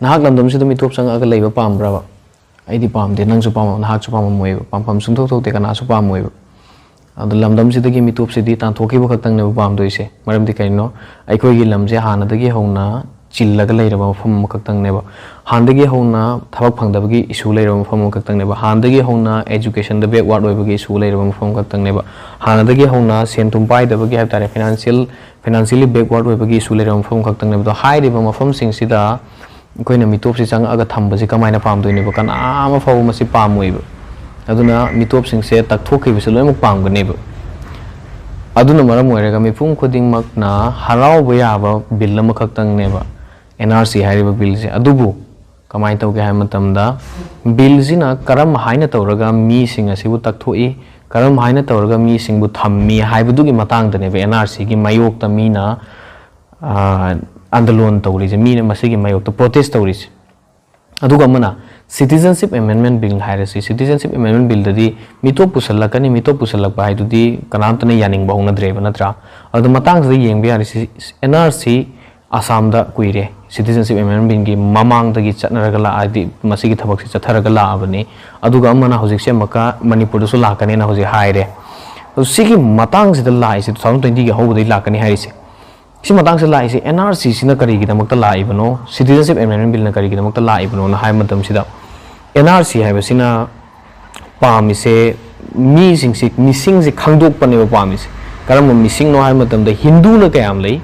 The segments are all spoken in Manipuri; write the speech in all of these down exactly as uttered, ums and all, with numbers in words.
ꯅꯍꯥꯛ ꯂꯝꯗꯝꯁꯤꯗ ꯃꯤꯇꯣꯞ ꯆꯪꯉꯛꯑꯒ ꯂꯩꯕ ꯄꯥꯝꯕ꯭ꯔꯕ? ꯑꯩꯗꯤ ꯄꯥꯝꯗꯦ, ꯅꯪꯁꯨ ꯄꯥꯝꯃꯣꯏ, ꯅꯍꯥꯛꯁꯨ ꯄꯥꯝꯃꯝꯃꯣꯏꯕ, ꯄꯥꯝꯐꯝ ꯁꯨꯡꯊꯣꯛ ꯊꯣꯛꯇꯦ, ꯀꯅꯥꯁꯨ ꯄꯥꯝꯃꯣꯏꯕ꯫ ꯑꯗꯣ ꯂꯝꯗꯝꯁꯤꯗꯒꯤ ꯃꯤꯇꯣꯞꯁꯤꯗꯤ ꯇꯥꯟꯊꯣꯛꯈꯤꯕ ꯈꯛꯇꯪꯅꯦꯕ ꯄꯥꯝꯗꯣꯏꯁꯦ꯫ ꯃꯔꯝꯗꯤ ꯀꯩꯅꯣ? ꯑꯩꯈꯣꯏꯒꯤ ꯂꯝꯁꯦ ꯍꯥꯟꯅꯗꯒꯤ ꯍꯧꯅ ꯆꯤꯜꯂꯒ ꯂꯩꯔꯕ ꯃꯐꯝ ꯑꯃꯈꯛꯇꯪꯅꯦꯕ꯫ ꯍꯥꯟꯅꯗꯒꯤ ꯍꯧꯅ ꯊꯕꯛ ꯐꯪꯗꯕꯒꯤ issue ꯂꯩꯔꯕ ꯃꯐꯝ ꯑꯃꯈꯛꯇꯪꯅꯦꯕ꯫ ꯍꯥꯟꯅꯗꯒꯤ ꯍꯧꯅ educationꯗ backward ꯑꯣꯏꯕꯒꯤ issue ꯂꯩꯔꯕ ꯃꯐꯝ ꯑꯃꯈꯛꯇꯪꯅꯦꯕ꯫ ꯍꯥꯟꯅꯗꯒꯤ ꯍꯧꯅ ꯁꯦꯟ ꯊꯨꯝ ꯄꯥꯏꯗꯕꯒꯤ ꯍꯥꯏꯕ ꯇꯥꯔꯦ, financial financially backward ꯑꯣꯏꯕꯒꯤ issue ꯂꯩꯔꯕ ꯃꯐꯝ ꯑꯃꯈꯛꯇꯪꯅꯦꯕ꯫ ꯑꯗꯣ ꯍꯥꯏꯔꯤꯕ ꯃꯐꯝꯁꯤꯡꯁꯤꯗ ꯑꯩꯈꯣꯏꯅ ꯃꯤꯇꯣꯞꯁꯤ ꯆꯪꯉꯛꯑꯒ ꯊꯝꯕꯁꯤ ꯀꯃꯥꯏꯅ ꯄꯥꯝꯗꯣꯏꯅꯦꯕ? ꯀꯅꯥ ꯑꯃ ꯐꯥꯎꯕ ꯃꯁꯤ ꯄꯥꯝꯃꯣꯏꯕ꯫ ꯑꯗꯨꯅ ꯃꯤꯇꯣꯞꯁꯤꯡꯁꯦ ꯇꯛꯊꯣꯛꯈꯤꯕꯁꯦ ꯂꯣꯏꯅꯃꯛ ꯄꯥꯝꯒꯅꯦꯕ꯫ ꯑꯗꯨꯅ ꯃꯔꯝ ꯑꯣꯏꯔꯒ ꯃꯤꯄꯨꯝ ꯈꯨꯗꯤꯡꯃꯛꯅ ꯍꯔꯥꯎꯕ ꯌꯥꯕ ꯕꯤꯜ ꯑꯃꯈꯛꯇꯪꯅꯦꯕ ꯑꯦꯟ ꯑꯥꯔ ꯁꯤ ꯍꯥꯏꯔꯤꯕ ꯕꯤꯜꯁꯦ꯫ ꯑꯗꯨꯕꯨ ꯀꯃꯥꯏꯅ ꯇꯧꯒꯦ ꯍꯥꯏꯕ ꯃꯇꯝꯗ, ꯕꯤꯜꯁꯤꯅ ꯀꯔꯝ ꯍꯥꯏꯅ ꯇꯧꯔꯒ ꯃꯤꯁꯤꯡ ꯑꯁꯤꯕꯨ ꯇꯛꯊꯣꯛꯏ, ꯀꯔꯝ ꯍꯥꯏꯅ ꯇꯧꯔꯒ ꯃꯤꯁꯤꯡꯕꯨ ꯊꯝꯃꯤ ꯍꯥꯏꯕꯗꯨꯒꯤ ꯃꯇꯥꯡꯗꯅꯦꯕ ꯑꯦꯟ ꯑꯥꯔ ꯁꯤꯒꯤ ꯃꯥꯌꯣꯛꯇ ꯃꯤꯅ ꯑꯥ, ꯑꯟꯗꯂꯣꯟ ꯇꯧꯔꯤꯁꯦ, ꯃꯤꯅ ꯃꯁꯤꯒꯤ ꯃꯥꯌꯣꯛꯇ protest ꯇꯧꯔꯤꯁꯦ꯫ ꯑꯗꯨꯒ ꯑꯃꯅ citizenship amendment bill ꯍꯥꯏꯔꯁꯤ꯫ Citizenship amendment billꯗꯗꯤ ꯃꯤꯇꯣꯞ ꯄꯨꯁꯜꯂꯛꯀꯅꯤ, ꯃꯤꯇꯣꯞ ꯄꯨꯁꯜꯂꯛꯄ ꯍꯥꯏꯗꯨꯗꯤ ꯀꯅꯥꯝꯇꯅ ꯌꯥꯅꯤꯡꯕ ꯍꯧꯅꯗ꯭ꯔꯦꯕ, ꯅꯠꯇ꯭ꯔꯥ? ꯑꯗꯣ ꯃꯇꯥꯡꯁꯤꯗ ꯌꯦꯡꯕ ꯌꯥꯔꯤꯁꯤ, ꯑꯦꯟ ꯑꯥꯔ ꯁꯤ ꯑꯁꯥꯝꯗ ꯀꯨꯏꯔꯦ citizenship amendment billꯒꯤ ꯃꯃꯥꯡꯗꯒꯤ ꯆꯠꯅꯔꯒ ꯂꯥꯛꯑꯗꯤ, ꯃꯁꯤꯒꯤ ꯊꯕꯛꯁꯤ ꯆꯠꯊꯔꯒ ꯂꯥꯛꯑꯕꯅꯤ꯫ ꯑꯗꯨꯒ ꯑꯃꯅ ꯍꯧꯖꯤꯛꯁꯦ ꯑꯃꯨꯛꯀ ꯃꯅꯤꯄꯨꯔꯗꯁꯨ ꯂꯥꯛꯀꯅꯦꯅ ꯍꯧꯖꯤꯛ ꯍꯥꯏꯔꯦ꯫ ꯑꯗꯣ ꯁꯤꯒꯤ ꯃꯇꯥꯡꯁꯤꯗ ꯂꯥꯛꯏꯁꯦ two thousand twentyꯒꯤ ꯑꯍꯧꯕꯗꯒꯤ ꯂꯥꯛꯀꯅꯤ ꯍꯥꯏꯔꯤꯁꯦ꯫ ꯁꯤ ꯃꯇꯥꯡꯁꯤꯗ ꯂꯥꯛꯏꯁꯦ, ꯑꯦꯟ ꯑꯥꯔ ꯁꯤꯁꯤꯅ ꯀꯔꯤꯒꯤꯗꯃꯛꯇ ꯂꯥꯛꯏꯕꯅꯣ, citizenship amendment billꯅ ꯀꯔꯤꯒꯤꯗꯃꯛꯇ ꯂꯥꯛꯏꯕꯅꯣꯅ ꯍꯥꯏꯕ ꯃꯇꯝꯁꯤꯗ, ꯑꯦꯟ ꯑꯥꯔ ꯁꯤ ꯍꯥꯏꯕꯁꯤꯅ ꯄꯥꯝꯃꯤꯁꯦ, ꯃꯤꯁꯤꯡꯁꯤ, ꯃꯤꯁꯤꯡꯁꯤ ꯈꯪꯗꯣꯛꯄꯅꯦꯕ ꯄꯥꯝꯃꯤꯁꯦ꯫ ꯀꯔꯝꯕ ꯃꯤꯁꯤꯡꯅꯣ ꯍꯥꯏꯕ ꯃꯇꯝꯗ, ꯍꯤꯟꯗꯨꯅ ꯀꯌꯥꯝ ꯂꯩ,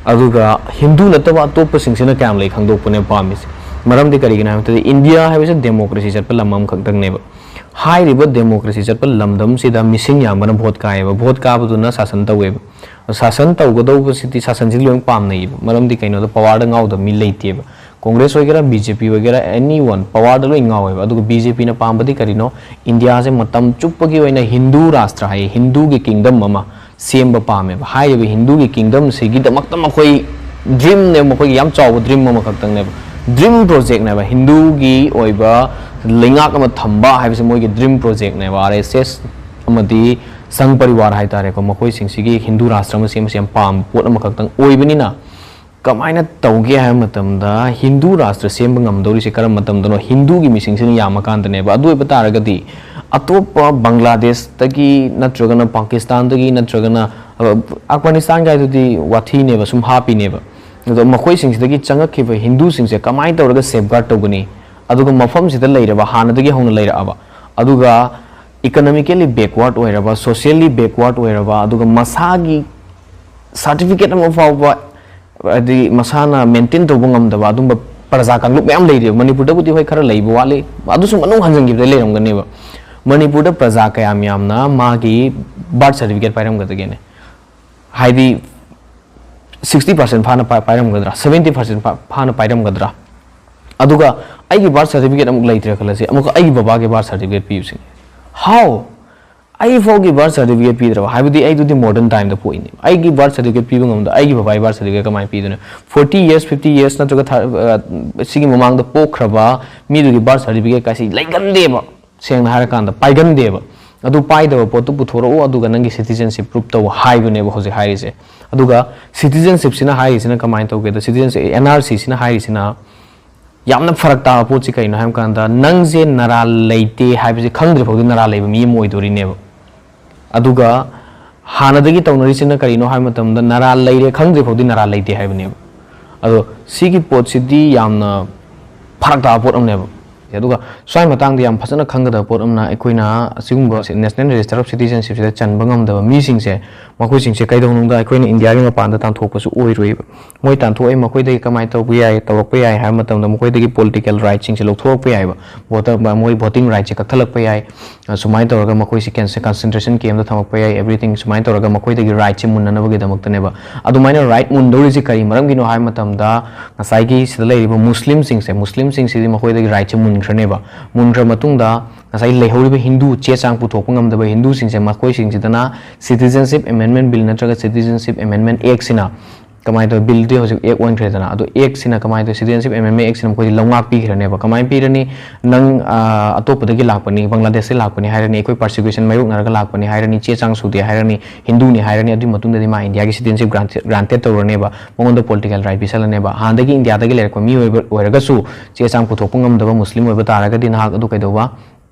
ꯑꯗꯨꯒ ꯍꯤꯟꯗꯨ ꯅꯠꯇꯕ ꯑꯇꯣꯞꯄꯁꯤꯡꯁꯤꯅ ꯀꯌꯥꯝ ꯂꯩ ꯈꯪꯗꯣꯛꯄꯅꯦꯕ ꯄꯥꯝꯃꯤꯁꯦ꯫ ꯃꯔꯝꯗꯤ ꯀꯔꯤꯒꯤꯅꯣ ꯍꯥꯏꯕ ꯃꯇꯝꯗ, ꯏꯟꯗꯤꯌꯥ ꯍꯥꯏꯕꯁꯤ democracy ꯆꯠꯄ ꯂꯝ ꯑꯃꯈꯛꯇꯪꯅꯦꯕ꯫ ꯍꯥꯏꯔꯤꯕ democracy ꯆꯠꯄ ꯂꯝꯗꯝꯁꯤꯗ ꯃꯤꯁꯤꯡ ꯌꯥꯝꯕꯅ vote ꯀꯥꯏꯌꯦꯕ, vote ꯀꯥꯕꯗꯨꯅ ꯁꯥꯁꯟ ꯇꯧꯋꯦꯕ꯫ ꯁꯥꯁꯟ ꯇꯧꯒꯗꯧꯕꯁꯤꯗꯤ, ꯁꯥꯁꯟꯁꯤꯗꯤ ꯂꯣꯏꯅ ꯄꯥꯝꯅꯩꯌꯦꯕ꯫ ꯃꯔꯝꯗꯤ ꯀꯩꯅꯣꯗ, powerꯗ ꯉꯥꯎꯗꯕ ꯃꯤ ꯂꯩꯇꯦꯕ꯫ ꯀꯣꯡꯒ꯭ꯔꯦꯁ ꯑꯣꯏꯒꯦꯔꯥ, ꯕꯤ ꯖꯦ ꯄꯤ ꯑꯣꯏꯒꯦꯔꯥ, anyone, powerꯗ ꯂꯣꯏ ꯉꯥꯎꯋꯦꯕ꯫ ꯑꯗꯨꯒ ꯕꯤ ꯖꯦ ꯄꯤꯅ ꯄꯥꯝꯕꯗꯤ ꯀꯔꯤꯅꯣ? ꯏꯟꯗꯤꯌꯥꯁꯦ ꯃꯇꯝ ꯆꯨꯞꯄꯒꯤ ꯑꯣꯏꯅ ꯍꯤꯟꯗꯨ ꯔꯥꯁꯇ꯭ꯔ ꯍꯥꯏꯌꯦ, ꯍꯤꯟꯗꯨꯒꯤ kingdom ꯑꯃ ꯁꯦꯝꯕ ꯄꯥꯝꯃꯦꯕ꯫ ꯍꯥꯏꯔꯤꯕ ꯍꯤꯟꯗꯨꯒꯤ kingdomꯁꯤꯒꯤꯗꯃꯛꯇ ꯃꯈꯣꯏ dreamꯅꯦꯕ, ꯃꯈꯣꯏꯒꯤ ꯌꯥꯝ ꯆꯥꯎꯕ dream ꯑꯃꯈꯛꯇꯪꯅꯦꯕ꯫ Dream projectꯅꯦꯕ, ꯍꯤꯟꯗꯨꯒꯤ ꯑꯣꯏꯕ ꯂꯩꯉꯥꯛ ꯑꯃ ꯊꯝꯕ ꯍꯥꯏꯕꯁꯦ ꯃꯣꯏꯒꯤ dream projectꯅꯦꯕ꯫ ꯑꯥꯔ ꯑꯦꯁ ꯑꯦꯁ ꯑꯃꯗꯤ ꯁꯪꯘ ꯄꯔꯤꯋꯥꯔ ꯍꯥꯏꯇꯥꯔꯦꯀꯣ, ꯃꯈꯣꯏꯁꯤꯡꯁꯤꯒꯤ ꯍꯤꯟꯗꯨ ꯔꯥꯁꯇ꯭ꯔ ꯑꯃ ꯁꯦꯝꯕꯁꯦ ꯌꯥꯝ ꯄꯥꯝꯕ ꯄꯣꯠ ꯑꯃꯈꯛꯇꯪ ꯑꯣꯏꯕꯅꯤꯅ, ꯀꯃꯥꯏꯅ ꯇꯧꯒꯦ ꯍꯥꯏꯕ ꯃꯇꯝꯗ, ꯍꯤꯟꯗꯨ ꯔꯥꯁꯇ꯭ꯔ ꯁꯦꯝꯕ ꯉꯝꯗꯧꯔꯤꯁꯦ ꯀꯔꯝꯕ ꯃꯇꯝꯗꯅꯣ? ꯍꯤꯟꯗꯨꯒꯤ ꯃꯤꯁꯤꯡꯁꯤꯅ ꯌꯥꯝꯃꯀꯥꯟꯗꯅꯦꯕ꯫ ꯑꯗꯨ ꯑꯣꯏꯕ ꯇꯥꯔꯒꯗꯤ, ꯑꯇꯣꯞꯄ ꯕꯪꯒ꯭ꯂꯥꯗꯦꯁꯇꯒꯤ ꯅꯠꯇ꯭ꯔꯒꯅ ꯄꯥꯀꯤꯁꯇꯥꯟꯗꯒꯤ ꯅꯠꯇ꯭ꯔꯒꯅ, ꯑ, ꯑꯐꯒꯥꯅꯤꯁꯇꯥꯟ ꯀꯥꯏꯗꯨꯗꯤ ꯋꯥꯊꯤꯅꯦꯕ, ꯁꯨꯝ ꯍꯥꯞꯄꯤꯅꯦꯕ꯫ ꯑꯗꯣ ꯃꯈꯣꯏꯁꯤꯡꯁꯤꯗꯒꯤ ꯆꯪꯉꯛꯈꯤꯕ ꯍꯤꯟꯗꯨꯁꯤꯡꯁꯦ ꯀꯃꯥꯏꯅ ꯇꯧꯔꯒ safeguard ꯇꯧꯒꯅꯤ? ꯑꯗꯨꯒ ꯃꯐꯝꯁꯤꯗ ꯂꯩꯔꯕ, ꯍꯥꯟꯅꯗꯒꯤ ꯍꯧꯅ ꯂꯩꯔꯛꯑꯕ, ꯑꯗꯨꯒ economically backward ꯑꯣꯏꯔꯕ, socially backward ꯑꯣꯏꯔꯕ, ꯑꯗꯨꯒ ꯃꯁꯥꯒꯤ certificate ꯑꯃ ꯐꯥꯎꯕ, ꯍꯥꯏꯗꯤ ꯃꯁꯥꯅ maintain ꯇꯧꯕ ꯉꯝꯗꯕ ꯑꯗꯨꯝꯕ ꯄ꯭ꯔꯖꯥ ꯀꯥꯡꯂꯨꯞ ꯃꯌꯥꯝ ꯂꯩꯔꯤꯕ꯫ ꯃꯅꯤꯄꯨꯔꯗꯕꯨꯗꯤ ꯍꯣꯏ ꯈꯔ ꯂꯩꯕ ꯋꯥꯠꯂꯤ, ꯑꯗꯨꯁꯨ ꯃꯅꯨꯡ ꯍꯟꯖꯤꯟꯈꯤꯕꯗ ꯂꯩꯔꯝꯒꯅꯦꯕ꯫ ꯃꯅꯤꯄꯨꯔꯗ ꯄ꯭ꯔꯖꯥ ꯀꯌꯥꯝ ꯌꯥꯝꯅ ꯃꯥꯒꯤ birth certificate ꯄꯥꯏꯔꯝꯒꯗꯒꯦꯅꯦ? ꯍꯥꯏꯗꯤ sixty percent ꯐꯥꯅ ꯄꯥꯏ-, ꯄꯥꯏꯔꯝꯒꯗ꯭ꯔꯥ, seventy percent ꯐꯥ-, ꯐꯥꯅ ꯄꯥꯏꯔꯝꯒꯗ꯭ꯔꯥ? ꯑꯗꯨꯒ ꯑꯩꯒꯤ birth certificate ꯑꯃꯨꯛ ꯂꯩꯇ꯭ꯔꯦ ꯈꯜꯂꯁꯤ, ꯑꯃꯨꯛꯀ ꯑꯩꯒꯤ ꯕꯕꯥꯒꯤ birth certificate ꯄꯤꯌꯨꯁꯤꯅꯤ꯫ How? ꯑꯩ ꯐꯥꯎꯒꯤ birth certificate ꯄꯤꯗ꯭ꯔꯕ? ꯍꯥꯏꯕꯗꯤ ꯑꯩꯗꯨꯗꯤ modern time ꯗ ꯄꯣꯛꯏꯅꯦ꯫ ꯑꯩꯒꯤ birth certificate ꯄꯤꯕ ꯉꯝꯗ, ꯑꯩꯒꯤ ꯕꯕꯥꯒꯤ birth certificate ꯀꯃꯥꯏꯅ ꯄꯤꯗꯣꯏꯅꯣ? Forty years, fifty years ꯅꯠꯇ꯭ꯔꯒ ꯊꯥ-, ꯑ, ꯁꯤꯒꯤ ꯃꯃꯥꯡꯗ ꯄꯣꯛꯈ꯭ꯔꯕ ꯃꯤꯗꯨꯒꯤ birth certificate ꯀꯥꯏꯁꯤ ꯂꯩꯒꯟꯗꯦꯕ, ꯁꯦꯡꯅ ꯍꯥꯏꯔꯀꯥꯟꯗ ꯄꯥꯏꯒꯟꯗꯦꯕ꯫ ꯑꯗꯨ ꯄꯥꯏꯗꯕ ꯄꯣꯠꯇꯨ ꯄꯨꯊꯣꯔꯛꯎ, ꯑꯗꯨꯒ ꯅꯪꯒꯤ citizenship prove ꯇꯧ ꯍꯥꯏꯕꯅꯦꯕ ꯍꯧꯖꯤꯛ ꯍꯥꯏꯔꯤꯁꯦ꯫ ꯑꯗꯨꯒ citizenship ꯁꯤꯅ ꯍꯥꯏꯔꯤꯁꯤꯅ ꯀꯃꯥꯏꯅ ꯇꯧꯒꯦꯗ, citizenship, N R C ꯁꯤꯅ ꯍꯥꯏꯔꯤꯁꯤꯅ ꯌꯥꯝꯅ ꯐꯔꯛ ꯇꯥꯕ ꯄꯣꯠꯁꯤ ꯀꯩꯅꯣ ꯍꯥꯏꯕ ꯀꯥꯟꯗ, ꯅꯪꯁꯦ ꯅꯔꯥꯜ ꯂꯩꯇꯦ ꯍꯥꯏꯕꯁꯦ ꯈꯪꯗ꯭ꯔꯤ ꯐꯥꯎꯗꯤ ꯅꯔꯥꯜ ꯂꯩꯕ ꯃꯤ ꯑꯃ ꯑꯣꯏꯗꯣꯔꯤꯅꯦꯕ꯫ ꯑꯗꯨꯒ ꯍꯥꯟꯅꯗꯒꯤ ꯇꯧꯅꯔꯤꯁꯤꯅ ꯀꯔꯤꯅꯣ ꯍꯥꯏꯕ ꯃꯇꯝꯗ, ꯅꯔꯥꯜ ꯂꯩꯔꯦ ꯈꯪꯗ꯭ꯔꯤ ꯐꯥꯎꯗꯤ ꯅꯔꯥꯜ ꯂꯩꯇꯦ ꯍꯥꯏꯕꯅꯦꯕ꯫ ꯑꯗꯣ ꯁꯤꯒꯤ ꯄꯣꯠꯁꯤꯗꯤ ꯌꯥꯝꯅ ꯐꯔꯛ ꯇꯥꯕ ꯄꯣꯠ ꯑꯃꯅꯦꯕ꯫ ꯑꯗꯨꯒ ꯁ꯭ꯋꯥꯏ ꯃꯇꯥꯡꯗ ꯌꯥꯝ ꯐꯖꯅ ꯈꯪꯒꯗꯕ ꯄꯣꯠ ꯑꯃꯅ, ꯑꯩꯈꯣꯏꯅ ꯑꯁꯤꯒꯨꯝꯕ National Register of Citizenship ꯁꯤꯗ ꯆꯟꯕ ꯉꯝꯗꯕ ꯃꯤꯁꯤꯡꯁꯦ, ꯃꯈꯣꯏꯁꯤꯡꯁꯦ ꯀꯩꯗꯧꯅꯨꯡꯗ ꯑꯩꯈꯣꯏꯅ ꯏꯟꯗꯤꯌꯥꯒꯤ ꯃꯄꯥꯟꯗ ꯇꯥꯟꯊꯣꯛꯄꯁꯨ ꯑꯣꯏꯔꯣꯏꯕ꯫ ꯃꯣꯏ ꯇꯥꯟꯊꯣꯛꯑꯦ, ꯃꯈꯣꯏꯗꯒꯤ ꯀꯃꯥꯏꯅ ꯇꯧꯕ ꯌꯥꯏ, ꯇꯧꯔꯛꯄ ꯌꯥꯏ ꯍꯥꯏꯕ ꯃꯇꯝꯗ ꯃꯈꯣꯏꯗꯒꯤ political right ꯁꯤꯡꯁꯦ ꯂꯧꯊꯣꯔꯛꯄ ꯌꯥꯏꯕ꯫ Voter, ꯃꯣꯏ voting right ꯁꯦ ꯀꯛꯊꯠꯂꯛꯄ ꯌꯥꯏ꯫ ꯑ, ꯁꯨꯃꯥꯏꯅ ꯇꯧꯔꯒ ꯃꯈꯣꯏꯁꯤ ꯀꯦꯟꯁ-, concentration camp ꯇ ꯊꯝꯃꯛꯄ ꯌꯥꯏ, everything꯫ ꯁꯨꯃꯥꯏꯅ ꯇꯧꯔꯒ ꯃꯈꯣꯏꯗꯒꯤ right ꯁꯦ ꯃꯨꯟꯅꯅꯕꯒꯤꯗꯃꯛꯇꯅꯦꯕ꯫ ꯑꯗꯨꯃꯥꯏꯅ right ꯃꯨꯟꯗꯧꯔꯤꯁꯦ ꯀꯔꯤ ꯃꯔꯝꯒꯤꯅꯣ ꯍꯥꯏꯕ ꯃꯇꯝꯗ, ꯉꯁꯥꯏꯒꯤ ꯁꯤꯗ ꯂꯩꯔꯤꯕ ꯃꯨꯁꯂꯤꯝꯁꯤꯡꯁꯦ, ꯃꯨꯁꯂꯤꯝꯁꯤꯡꯁꯤꯗꯤ ꯃꯈꯣꯏꯗꯒꯤ right ꯁꯦ ꯃꯨꯟꯈ꯭ꯔꯅꯦꯕ꯫ ꯃꯨꯟꯈ꯭ꯔ ꯃꯇꯨꯡꯗ ꯉꯁꯥꯏ ꯂꯩꯍꯧꯔꯤꯕ ꯍꯤꯟꯗꯨ, ꯆꯦ ꯆꯥꯡ ꯄꯨꯊꯣꯛꯄ ꯉꯝꯗꯕ ꯍꯤꯟꯗꯨꯁꯤꯡꯁꯦ, ꯃꯈꯣꯏꯁꯤꯡꯁꯤꯗꯅ Citizenship Amendment Bill ꯅꯠꯇ꯭ꯔꯒ Citizenship Amendment Act ꯁꯤꯅ ꯀꯃꯥꯏꯅ ꯇꯧꯋꯤ, ꯕꯤꯜꯗꯤ ꯍꯧꯖꯤꯛ ꯑꯦꯛ ꯑꯣꯟꯈ꯭ꯔꯦꯗꯅ꯫ ꯑꯗꯣ ꯑꯦꯛꯁꯤꯅ ꯀꯃꯥꯏꯅ ꯇꯧꯋꯤ, ꯁꯤꯇꯤꯖꯟꯁꯤꯞ ꯑꯦꯃꯦꯟꯃꯦꯟ ꯑꯦꯛꯁꯤꯅ ꯃꯈꯣꯏꯗꯤ ꯂꯧꯉꯥꯛ ꯄꯤꯈ꯭ꯔꯅꯦꯕ꯫ ꯀꯃꯥꯏꯅ ꯄꯤꯔꯅꯤ? ꯅꯪ ꯑꯇꯣꯞꯄꯗꯒꯤ ꯂꯥꯛꯄꯅꯤ, ꯕꯪꯒ꯭ꯂꯥꯗꯦꯁꯇꯒꯤ ꯂꯥꯛꯄꯅꯤ ꯍꯥꯏꯔꯅꯤ, ꯑꯩꯈꯣꯏ ꯄꯥꯔꯁꯤꯀ꯭ꯌꯨꯁꯟ ꯃꯥꯌꯣꯛꯅꯔꯒ ꯂꯥꯛꯄꯅꯤ ꯍꯥꯏꯔꯅꯤ, ꯆꯦ ꯆꯥꯡ ꯁꯨꯗꯦ ꯍꯥꯏꯔꯅꯤ, ꯍꯤꯟꯗꯨꯅꯤ ꯍꯥꯏꯔꯅꯤ, ꯑꯗꯨꯒꯤ ꯃꯇꯨꯡꯗꯗꯤ ꯃꯥ ꯏꯟꯗꯤꯌꯥꯒꯤ ꯁꯤꯇꯤꯖꯟꯁꯤꯞ ꯒ꯭ꯔꯥꯟꯇꯦꯠ ꯇꯧꯔꯅꯦꯕ, ꯃꯉꯣꯟꯗ ꯄꯣꯂꯤꯇꯤꯀꯦꯜ ꯔꯥꯏꯠ ꯄꯤꯁꯜꯂꯅꯦꯕ꯫ ꯍꯥꯟꯅꯗꯒꯤ ꯏꯟꯗꯤꯌꯥꯗꯒꯤ ꯂꯩꯔꯛꯄ ꯃꯤꯑꯣꯏꯕ ꯑꯣꯏꯔꯒꯁꯨ ꯆꯦ ꯆꯥꯡ ꯄꯨꯊꯣꯛꯄ ꯉꯝꯗꯕ ꯃꯨꯁꯂꯤꯝ ꯑꯣꯏꯕ ꯇꯥꯔꯒꯗꯤ ꯅꯍꯥꯛ ꯑꯗꯨ ꯀꯩꯗꯧꯕ?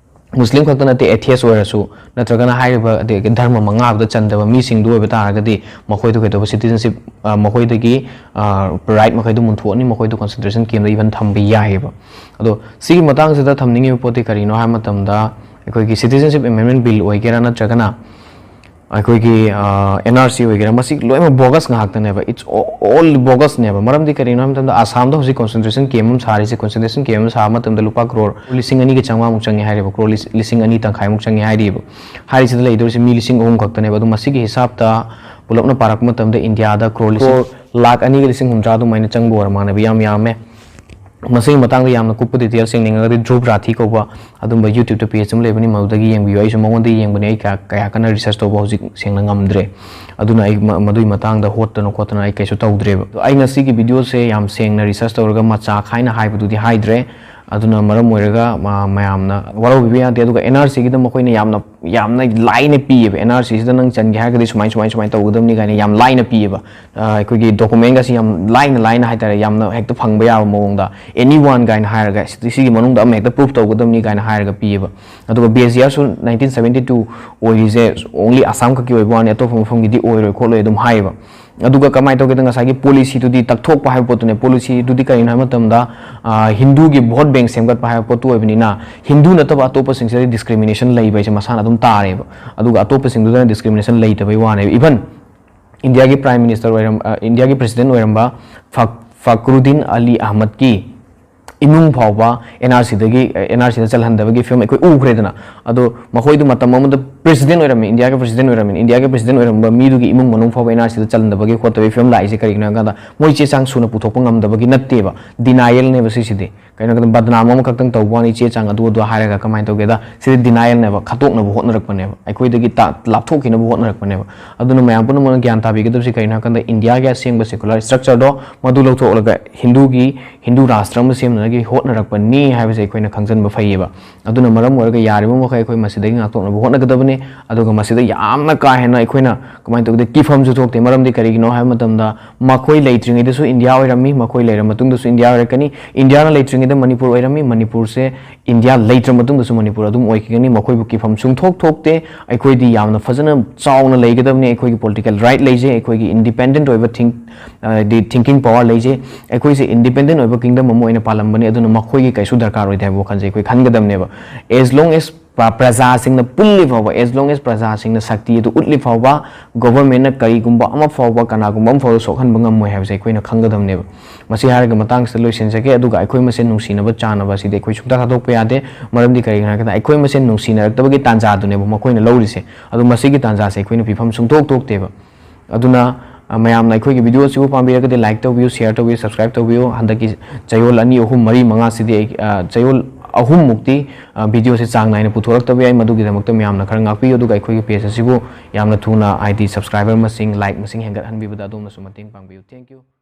ꯃꯨꯁꯂꯤꯝ ꯈꯛꯇ ꯅꯠꯇꯦ, ꯑꯦꯊꯤꯌꯁ ꯑꯣꯏꯔꯁꯨ ꯅꯠꯇ꯭ꯔꯒꯅ ꯍꯥꯏꯔꯤꯕ ꯑꯗꯒꯤ ꯙꯔꯃ ꯃꯉꯥꯗꯨꯗ ꯆꯟꯗꯕ ꯃꯤꯁꯤꯡꯗꯨ ꯑꯣꯏꯕ ꯇꯥꯔꯒꯗꯤ ꯃꯈꯣꯏꯗꯨ ꯀꯩꯗꯧꯕ, ꯁꯤꯇꯤꯖꯟꯁꯤꯞ ꯃꯈꯣꯏꯗꯒꯤ ꯔꯥꯏꯠ ꯃꯈꯩꯗꯨ ꯃꯨꯟꯊꯣꯛꯑꯅꯤ, ꯃꯈꯣꯏꯗꯨ ꯀꯟꯁꯦꯟꯇ꯭ꯔꯦꯁꯟ ꯀꯦꯝꯗ ꯏꯚꯟ ꯊꯝꯕ ꯌꯥꯏꯑꯕ꯫ ꯑꯗꯣ ꯁꯤꯒꯤ ꯃꯇꯥꯡꯁꯤꯗ ꯊꯝꯅꯤꯡꯉꯤꯕ ꯄꯣꯠꯇꯤ ꯀꯔꯤꯅꯣ ꯍꯥꯏꯕ ꯃꯇꯝꯗ, ꯑꯩꯈꯣꯏꯒꯤ ꯁꯤꯇꯤꯖꯟꯁꯤꯞ ꯑꯦꯃꯦꯟꯃꯦꯟ ꯕꯤꯜ ꯑꯣꯏꯒꯦꯔꯥ ꯅꯠꯇ꯭ꯔꯒꯅ ꯑꯩꯈꯣꯏꯒꯤ ꯑꯦꯟ ꯑꯥꯔ ꯁꯤ ꯑꯣꯏꯒꯦꯔꯥ, ꯃꯁꯤ ꯂꯣꯏꯅꯃꯛ ꯕꯣꯒꯁ ꯉꯥꯛꯇꯅꯦꯕ꯫ It's all ꯕꯣꯒꯁꯅꯦꯕ꯫ ꯃꯔꯝꯗꯤ ꯀꯔꯤꯅꯣ ꯍꯥꯏꯕ ꯃꯇꯝꯗ, ꯑꯁꯥꯝꯗ ꯍꯧꯖꯤꯛ ꯀꯣꯟꯁꯦꯟꯇ꯭ꯔꯦꯁꯟ ꯀꯦꯝ ꯑꯃ ꯁꯥꯔꯤꯁꯦ, ꯀꯣꯟꯁꯦꯟꯇ꯭ꯔꯦꯁꯟ ꯀꯦꯝ ꯑꯃ ꯁꯥꯕ ꯃꯇꯝꯗ ꯂꯨꯄꯥ ꯀ꯭ꯔꯣꯔ ꯂꯤꯁꯤꯡ ꯑꯅꯤꯒ ꯆꯥꯝꯃꯉꯥꯃꯨꯛ ꯆꯪꯉꯦ ꯍꯥꯏꯔꯤꯕ, ꯀ꯭ꯔꯣꯔ ꯂꯤꯁꯤꯡ ꯑꯅꯤ ꯇꯪꯈꯥꯏꯃꯨꯛ ꯆꯪꯉꯦ ꯍꯥꯏꯔꯤꯕ꯫ ꯍꯥꯏꯔꯤꯁꯤꯗ ꯂꯩꯗꯣꯔꯤꯁꯦ ꯃꯤ ꯂꯤꯁꯤꯡ ꯑꯍꯨꯝ ꯈꯛꯇꯅꯦꯕ꯫ ꯑꯗꯣ ꯃꯁꯤꯒꯤ ꯍꯤꯁꯥꯞꯇ ꯄꯨꯂꯞꯅ ꯄꯥꯔꯛꯄ ꯃꯇꯝꯗ ꯏꯟꯗꯤꯌꯥꯗ ꯀ꯭ꯔꯣꯔ ꯂꯤꯁꯤꯡ, ꯀ꯭ꯔꯣꯔ ꯂꯥꯈ ꯑꯅꯤꯒ ꯂꯤꯁꯤꯡ ꯍꯨꯝꯗ꯭ꯔꯥ ꯑꯗꯨꯃꯥꯏꯅ ꯆꯪꯕ ꯑꯣꯏꯔ ꯃꯥꯟꯅꯦꯕ, ꯌꯥꯝ ꯌꯥꯝꯃꯦ꯫ ꯃꯁꯤꯒꯤ ꯃꯇꯥꯡꯗ ꯌꯥꯝꯅ ꯀꯨꯞꯄ ꯗꯤꯇꯦꯜꯁ ꯌꯦꯡꯅꯤꯡꯉꯒꯗꯤ ꯙ꯭ꯔꯨꯕ ꯔꯥꯊꯤ ꯀꯧꯕ ꯑꯗꯨꯝꯕ YouTube-ꯇ ꯄꯦꯖ ꯑꯃ ꯂꯩꯕꯅꯤ, ꯃꯗꯨꯗꯒꯤ ꯌꯦꯡꯕꯤꯌꯨ꯫ ꯑꯩꯁꯨ ꯃꯉꯣꯟꯗ ꯌꯦꯡꯕꯅꯦ, ꯑꯩ ꯀꯌꯥ, ꯀꯌꯥ ꯀꯟꯅ ꯔꯤꯁꯔꯁ ꯇꯧꯕ ꯍꯧꯖꯤꯛ ꯁꯦꯡꯅ ꯉꯝꯗ꯭ꯔꯦ꯫ ꯑꯗꯨꯅ ꯑꯩ ꯃ-, ꯃꯗꯨꯒꯤ ꯃꯇꯥꯡꯗ ꯍꯣꯠꯇꯅ ꯈꯣꯠꯇꯅ ꯑꯩ ꯀꯩꯁꯨ ꯇꯧꯗ꯭ꯔꯦꯕ꯫ ꯑꯗꯣ ꯑꯩ ꯉꯁꯤꯒꯤ ꯚꯤꯗꯤꯑꯣꯁꯦ ꯌꯥꯝ ꯁꯦꯡꯅ ꯔꯤꯁꯔꯁ ꯇꯧꯔꯒ ꯃꯆꯥ ꯈꯥꯏꯅ ꯍꯥꯏꯕꯗꯨꯗꯤ ꯍꯥꯏꯗ꯭ꯔꯦ꯫ ꯑꯗꯨꯅ ꯃꯔꯝ ꯑꯣꯏꯔꯒ ꯃ-, ꯃꯌꯥꯝꯅ ꯋꯥꯔꯧꯕꯤꯕ ꯌꯥꯗꯦ꯫ ꯑꯗꯨꯒ ꯑꯦꯟ ꯑꯥꯔ ꯁꯤꯒꯤꯗ ꯃꯈꯣꯏꯅ ꯌꯥꯝꯅ, ꯌꯥꯝꯅ ꯂꯥꯏꯅ ꯄꯤꯌꯦꯕ꯫ ꯑꯦꯟ ꯑꯥꯔ ꯁꯤꯁꯤꯗ ꯅꯪ ꯆꯟꯒꯦ ꯍꯥꯏꯔꯒꯗꯤ ꯁꯨꯃꯥꯏ, ꯁꯨꯃꯥꯏ, ꯁꯨꯃꯥꯏꯅ ꯇꯧꯒꯗꯕꯅꯤ ꯀꯥꯏꯅ ꯌꯥꯝ ꯂꯥꯏꯅ ꯄꯤꯌꯦꯕ꯫ ꯑ, ꯑꯩꯈꯣꯏꯒꯤ ꯗꯣꯀꯨꯃꯦꯟꯒꯁꯤ ꯌꯥꯝ ꯂꯥꯏꯅ, ꯂꯥꯏꯅ ꯍꯥꯏꯇꯥꯔꯦ, ꯌꯥꯝꯅ ꯍꯦꯛꯇ ꯐꯪꯕ ꯌꯥꯕ ꯃꯑꯣꯡꯗ, ꯑꯦꯅꯤ ꯋꯥꯟ ꯀꯥꯏꯅ ꯍꯥꯏꯔꯒ, ꯁꯤ-, ꯁꯤꯒꯤ ꯃꯅꯨꯡꯗ ꯑꯃ ꯍꯦꯛꯇ ꯄ꯭ꯔꯨꯐ ꯇꯧꯒꯗꯕꯅꯤ ꯀꯥꯏꯅ ꯍꯥꯏꯔꯒ ꯄꯤꯌꯦꯕ꯫ ꯑꯗꯨꯒ ꯕꯦꯁ ꯏꯌꯥꯔꯁꯨ ꯅꯥꯏꯟꯇꯤꯟ ꯁꯕꯦꯟꯇꯤ ꯇꯨ ꯑꯣꯏꯔꯤꯁꯦ ꯑꯣꯡꯂꯤ ꯑꯁꯥꯝ ꯈꯛꯀꯤ ꯑꯣꯏꯕ ꯋꯥꯅꯤ, ꯑꯇꯣꯞꯄ ꯃꯐꯝꯒꯤꯗꯤ ꯑꯣꯏꯔꯣꯏ ꯈꯣꯠꯂꯣꯏ ꯑꯗꯨꯝ ꯍꯥꯏꯌꯦꯕ꯫ ꯑꯗꯨꯒ ꯀꯃꯥꯏꯅ ꯇꯧꯒꯦꯗ, ꯉꯁꯥꯏꯒꯤ ꯄꯣꯂꯤꯁꯤꯗꯨꯗꯤ ꯇꯛꯊꯣꯛꯄ ꯍꯥꯏꯕ ꯄꯣꯠꯇꯨꯅꯦ꯫ ꯄꯣꯂꯤꯁꯤꯗꯨꯗꯤ ꯀꯔꯤꯅꯣ ꯍꯥꯏꯕ ꯃꯇꯝꯗ, ꯑ, ꯍꯤꯟꯗꯨꯒꯤ ꯚꯣꯠ ꯕꯦꯡ ꯁꯦꯝꯒꯠꯄ ꯍꯥꯏꯕ ꯄꯣꯠꯇꯨ ꯑꯣꯏꯕꯅꯤꯅ, ꯍꯤꯟꯗꯨ ꯅꯠꯇꯕ ꯑꯇꯣꯞꯄꯁꯤꯡꯁꯤꯗꯗꯤ ꯗꯤꯁꯀ꯭ꯔꯤꯃꯤꯅꯦꯁꯟ ꯂꯩꯕ ꯍꯥꯏꯁꯦ ꯃꯁꯥꯅ ꯑꯗꯨꯝ ꯇꯥꯔꯦꯕ꯫ ꯑꯗꯨꯒ ꯑꯇꯣꯞꯄꯁꯤꯡꯗꯨꯗꯅ ꯗꯤꯁꯀ꯭ꯔꯤꯃꯤꯅꯦꯁꯟ ꯂꯩꯇꯕꯩ ꯋꯥꯅꯦꯕ꯫ ꯏꯚꯟ ꯏꯟꯗꯤꯌꯥꯒꯤ ꯄ꯭ꯔꯥꯏꯝ ꯃꯤꯅꯤꯁꯇꯔ ꯑꯣꯏꯔꯝ-, ꯑ, ꯏꯟꯗꯤꯌꯥꯒꯤ ꯄ꯭ꯔꯦꯁꯤꯗꯦꯟ ꯑꯣꯏꯔꯝꯕ ꯐꯥꯛ-, ꯐꯥꯀ꯭ꯔꯨꯗꯤꯟ ꯑꯂꯤ ꯑꯍꯃꯗꯀꯤ ꯏꯃꯨꯡ ꯐꯥꯎꯕ ꯑꯦꯟ ꯑꯥꯔ ꯁꯤꯗꯒꯤ, ꯑꯦꯟ ꯑꯥꯔ ꯁꯤꯗ ꯆꯜꯍꯟꯗꯕꯒꯤ ꯐꯤꯕꯝ ꯑꯩꯈꯣꯏ ꯎꯈ꯭ꯔꯦꯗꯅ꯫ ꯑꯗꯣ ꯃꯈꯣꯏꯗꯨ ꯃꯇꯝ ꯑꯃꯗ ꯄ꯭ꯔꯦꯁꯤꯗꯦꯟ ꯑꯣꯏꯔꯝꯃꯤ, ꯏꯟꯗꯤꯌꯥꯒꯤ ꯄ꯭ꯔꯦꯁꯤꯗꯦꯟ ꯑꯣꯏꯔꯝꯃꯤ, ꯏꯟꯗꯤꯌꯥꯒꯤ ꯄ꯭ꯔꯦꯁꯤꯗꯦꯟ ꯑꯣꯏꯔꯝꯕ ꯃꯤꯗꯨꯒꯤ ꯏꯃꯨꯡ ꯃꯅꯨꯡ ꯐꯥꯎꯕ ꯑꯦꯟ ꯑꯥꯔ ꯁꯤꯗ ꯆꯜꯍꯟꯗꯕꯒꯤ ꯈꯣꯠꯇꯕꯒꯤ ꯐꯤꯕꯝ ꯂꯥꯛꯏꯁꯦ ꯀꯔꯤꯒꯤꯅꯣ ꯍꯥꯏ ꯀꯥꯟꯗ, ꯃꯣꯏ ꯆꯦ ꯆꯥꯡ ꯁꯨꯅ ꯄꯨꯊꯣꯛꯄ ꯉꯝꯗꯕꯒꯤ ꯅꯠꯇꯦꯕ, ꯗꯤꯅꯥꯏꯌꯦꯜꯅꯦꯕ ꯁꯤꯁꯤꯗꯤ꯫ ꯀꯩꯅꯣ ꯍꯥꯏ ꯀꯥꯟꯗ ꯕꯗꯅꯥꯝ ꯑꯃꯈꯛꯇꯪ ꯇꯧꯕ ꯋꯥꯅꯤ, ꯆꯦ ꯆꯥꯡ ꯑꯗꯨ ꯑꯗꯨ ꯍꯥꯏꯔꯒ ꯀꯃꯥꯏꯅ ꯇꯧꯒꯦꯗ, ꯁꯤꯗꯤ ꯗꯤꯅꯥꯏꯌꯦꯜꯅꯦꯕ, ꯈꯠꯇꯣꯛꯅꯕ ꯍꯣꯠꯅꯔꯛꯄꯅꯦꯕ, ꯑꯩꯈꯣꯏꯗꯒꯤ ꯇꯥ-, ꯂꯥꯞꯊꯣꯛꯈꯤꯅꯕ ꯍꯣꯠꯅꯔꯛꯄꯅꯦꯕ꯫ ꯑꯗꯨꯅ ꯃꯌꯥꯝ ꯄꯨꯝꯅꯃꯛꯅ ꯒ꯭ꯌꯥꯟ ꯇꯥꯕꯤꯒꯗꯕꯁꯤ ꯀꯔꯤꯅꯣ ꯍꯥꯏ ꯀꯥꯟꯗ, ꯏꯟꯗꯤꯌꯥꯒꯤ ꯑꯁꯦꯡꯕ ꯁꯦꯀꯨꯂꯔ ꯁ꯭ꯇ꯭ꯔꯛꯆꯔꯗꯣ ꯃꯗꯨ ꯂꯧꯊꯣꯛꯂꯒ ꯍꯤꯟꯗꯨꯒꯤ, ꯍꯤꯟꯗꯨ ꯔꯥꯁꯇ꯭ꯔ ꯑꯃ ꯁꯦꯝꯅꯕꯒꯤ ꯍꯣꯠꯅꯔꯛꯄꯅꯤ ꯍꯥꯏꯕꯁꯦ ꯑꯩꯈꯣꯏꯅ ꯈꯪꯖꯟꯕ ꯐꯩꯌꯦꯕ꯫ ꯑꯗꯨꯅ ꯃꯔꯝ ꯑꯣꯏꯔꯒ ꯌꯥꯔꯤꯕ ꯃꯈꯩ ꯑꯩꯈꯣꯏ ꯃꯁꯤꯗꯒꯤ ꯉꯥꯛꯊꯣꯛꯅꯕ ꯍꯣꯠꯅꯒꯗꯕꯅꯤ꯫ ꯑꯗꯨꯒ ꯃꯁꯤꯗ ꯌꯥꯝꯅ ꯀꯥ ꯍꯦꯟꯅ ꯑꯩꯈꯣꯏꯅ ꯀꯃꯥꯏꯅ ꯇꯧꯒꯦꯗ, ꯀꯤꯐꯝꯁꯨ ꯊꯣꯛꯇꯦ꯫ ꯃꯔꯝꯗꯤ ꯀꯔꯤꯒꯤꯅꯣ ꯍꯥꯏꯕ ꯃꯇꯝꯗ, ꯃꯈꯣꯏ ꯂꯩꯇ꯭ꯔꯤꯉꯩꯗꯁꯨ ꯏꯟꯗꯤꯌꯥ ꯑꯣꯏꯔꯝꯃꯤ, ꯃꯈꯣꯏ ꯂꯩꯔ ꯃꯇꯨꯡꯗꯁꯨ ꯏꯟꯗꯤꯌꯥ ꯑꯣꯏꯔꯛꯀꯅꯤ꯫ ꯏꯟꯗꯤꯌꯥꯅ ꯂꯩꯇ꯭ꯔꯤꯉꯩꯗ ꯃꯅꯤꯄꯨꯔ ꯑꯣꯏꯔꯝꯃꯤ, ꯃꯅꯤꯄꯨꯔꯁꯦ ꯏꯟꯗꯤꯌꯥ ꯂꯩꯇ꯭ꯔ ꯃꯇꯨꯡꯗꯁꯨ ꯃꯅꯤꯄꯨꯔ ꯑꯗꯨꯝ ꯑꯣꯏꯈꯤꯒꯅꯤ꯫ ꯃꯈꯣꯏꯕꯨ ꯀꯤꯐꯝ ꯁꯨꯡꯊꯣꯛ ꯊꯣꯛꯇꯦ꯫ ꯑꯩꯈꯣꯏꯗꯤ ꯌꯥꯝꯅ ꯐꯖꯅ ꯆꯥꯎꯅ ꯂꯩꯒꯗꯕꯅꯤ꯫ ꯑꯩꯈꯣꯏꯒꯤ ꯄꯣꯂꯤꯇꯤꯀꯦꯜ ꯔꯥꯏꯠ ꯂꯩꯖꯩ, ꯑꯩꯈꯣꯏꯒꯤ ꯏꯟꯗꯤꯄꯦꯟꯗꯦꯟꯠ ꯑꯣꯏꯕ ꯊꯤꯡ-, ꯍꯥꯏꯗꯤ ꯊꯤꯡꯀꯤꯡ ꯄꯋꯥꯔ ꯂꯩꯖꯩ꯫ ꯑꯩꯈꯣꯏꯁꯦ ꯏꯟꯗꯤꯄꯦꯟꯗꯦꯟꯠ ꯑꯣꯏꯕ ꯀꯤꯡꯗꯝ ꯑꯃ ꯑꯣꯏꯅ ꯄꯥꯜꯂꯝꯕꯅꯤ, ꯑꯗꯨꯅ ꯃꯈꯣꯏꯒꯤ ꯀꯩꯁꯨ ꯗꯔꯀꯥꯔ ꯑꯣꯏꯗꯦ ꯍꯥꯏꯕ ꯋꯥꯈꯜꯁꯦ ꯑꯩꯈꯣꯏ ꯈꯟꯒꯗꯕꯅꯦꯕ꯫ As long as ꯄ꯭ꯔ-, ꯄ꯭ꯔꯖꯥꯁꯤꯡꯅ ꯄꯨꯜꯂꯤ ꯐꯥꯎꯕ, as long as ꯄ꯭ꯔꯖꯥꯁꯤꯡꯅ ꯁꯛꯇꯤ ꯑꯗꯨ ꯎꯠꯂꯤ ꯐꯥꯎꯕ, ꯒꯣꯚꯔꯟꯃꯦꯟꯠꯅ ꯀꯔꯤꯒꯨꯝꯕ ꯑꯃ ꯐꯥꯎꯕ, ꯀꯅꯥꯒꯨꯝꯕ ꯑꯃ ꯐꯥꯎꯕ ꯁꯣꯛꯍꯟꯕ ꯉꯝꯃꯣꯏ ꯍꯥꯏꯕꯁꯦ ꯑꯩꯈꯣꯏꯅ ꯈꯪꯒꯗꯕꯅꯦꯕ꯫ ꯃꯁꯤ ꯍꯥꯏꯔꯒ ꯃꯇꯥꯡꯁꯤꯗ ꯂꯣꯏꯁꯤꯟꯖꯒꯦ꯫ ꯑꯗꯨꯒ ꯑꯩꯈꯣꯏ ꯃꯁꯦꯟ ꯅꯨꯡꯁꯤꯅꯕ ꯆꯥꯟꯅꯕ ꯑꯁꯤꯗꯤ ꯑꯩꯈꯣꯏ ꯁꯨꯡꯊꯥ ꯊꯥꯗꯣꯛꯄ ꯌꯥꯗꯦ꯫ ꯃꯔꯝꯗꯤ ꯀꯔꯤꯒꯤꯅꯣ ꯍꯥꯏꯔꯀꯥꯟꯗ, ꯑꯩꯈꯣꯏ ꯃꯁꯦꯟ ꯅꯨꯡꯁꯤꯅꯔꯛꯇꯕꯒꯤ ꯇꯥꯟꯖꯥꯗꯨꯅꯦꯕ ꯃꯈꯣꯏꯅ ꯂꯧꯔꯤꯁꯦ꯫ ꯑꯗꯨ ꯃꯁꯤꯒꯤ ꯇꯥꯟꯖꯥꯁꯦ ꯑꯩꯈꯣꯏꯅ ꯄꯤꯐꯝ ꯁꯨꯡꯊꯣꯛ ꯊꯣꯛꯇꯦꯕ꯫ ꯑꯗꯨꯅ, ꯑ, ꯃꯌꯥꯝꯅ ꯑꯩꯈꯣꯏꯒꯤ ꯚꯤꯗꯤꯑꯣ ꯑꯁꯤꯕꯨ ꯄꯥꯝꯕꯤꯔꯒꯗꯤ like ꯇꯧꯕꯤꯌꯨ, share ꯇꯧꯕꯤꯌꯨ, subscribe ꯇꯧꯕꯤꯌꯨ꯫ ꯍꯟꯗꯛꯀꯤ ꯆꯌꯣꯜ ꯑꯅꯤ, ꯑꯍꯨꯝ, ꯃꯔꯤ, ꯃꯉꯥꯁꯤꯗꯤ ꯑꯩ, ꯑ, ꯆꯌꯣꯜ ꯑꯍꯨꯝꯃꯨꯛꯇꯤ, ꯑ, ꯚꯤꯗꯤꯑꯣꯁꯦ ꯆꯥꯡ ꯅꯥꯏꯅ ꯄꯨꯊꯣꯔꯛꯇꯕ ꯌꯥꯏ꯫ ꯃꯗꯨꯒꯤꯗꯃꯛꯇ ꯃꯌꯥꯝꯅ ꯈꯔ ꯉꯥꯛꯄꯤꯌꯨ꯫ ꯑꯗꯨꯒ ꯑꯩꯈꯣꯏꯒꯤ page ꯑꯁꯤꯕꯨ ꯌꯥꯝꯅ ꯊꯨꯅ, ꯍꯥꯏꯗꯤ subscriber ꯃꯁꯤꯡ, like ꯃꯁꯤꯡ ꯍꯦꯟꯒꯠꯍꯟꯕꯤꯕꯗ ꯑꯗꯣꯝꯅꯁꯨ ꯃꯇꯦꯡ ꯄꯥꯡꯕꯤꯌꯨ꯫ Thank you꯫